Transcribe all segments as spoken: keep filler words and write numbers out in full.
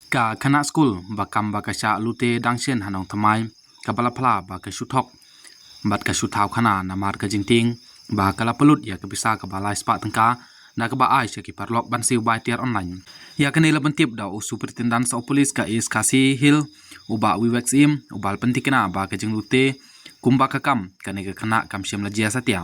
Ka khynnah skul ba kam ba ka shah lute dang shen ha Nongthymmai, kaba la phla ba ka shu thok bad ka shu thaw khana namar ka jingtieng ba ka la pynlut ïa ka pisa kaba lai spah tyngka na kaba ai sha ki paralok ban siew bai tiar online. Ïa kane la pyntip da u Superintendent of Police ka East Khasi Hills, u Bah Vivek Syiem, uba la pynthikna ba ka jinglute kumba ka kam kane ka khynnah kam shym la jia satia.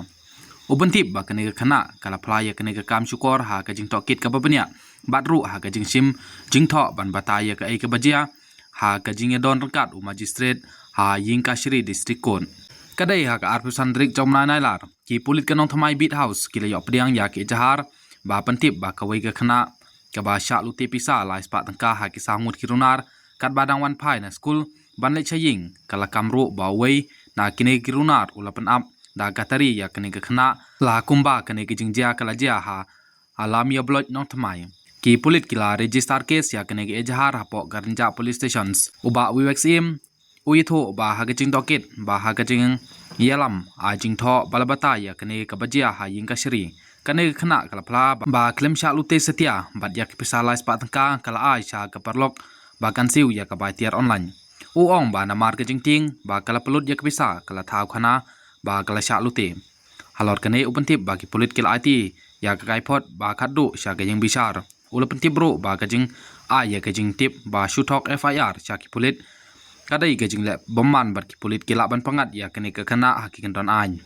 U pyntip ba kane ka khynnah ka la phla ïa kane ka kam shukor ha ka jingtohkit kaba bniah bad ruh ha ka jingshim jingthoh ban batai ïa kaei kaba jia ha ka jingïadon ryngkat u Magistrate ha Ïingkashari District Court. Ka dei ha ka arphew san tarik jong u bnai Nailar, ki pulit ka Nongthymmai Beat House ki la ïoh pdiang ïa ka ejahar ba pyntip ba kawei ka khynnah kaba shah lute pisa lai spah tyngka ha ki saw ngut ki runar katba dang wan phai na skul ban leit sha ïing, ka la kam ruh ba uwei na kine ki runar u la pynap da ka tari ïa kane ka khynnah, la kumba kane ka jingjia ka la jia ha Alamia Block, Nongthymmai. Ki pulit ki la register case ïa kane ka ejahar hapoh Karenjah Police Stations. U Bah Vivek Syiem u ïathuh ba ha ka jingtohkit ba ha ka jingïalam ai jingthoh ba la batai ïa kane kaba jia ha Ïingkashari, kane ka khynnah ka la phla ba, ba khlem shah lute satia bad ïa ka pisa lai spah tyngka ka la ai sha ka paralok ba kan siew ïa ka bai tiar online. U ong ba namar ka jingtieng ba ka la pynlut ïa ka pisa, ka la thaw khana ba ka la shah lute. Halor kane u pyntip ba ki pulit ki la aiti ïa ka kaiphod ba khatduh sha ka ïingbishar. U la pyntip ruh ba ka jingai ïa ka jingtip ba shu thok F I R sha ki pulit ka dei ka jingleh bymman bad ki pulit ki lah ban pyngngad ïa kane ka khynnah ha ki kyndon aiñ.